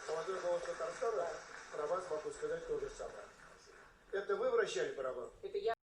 Молодой голос Татарстана, про вас могу сказать то же самое. Это вы вращали барабан? Это я.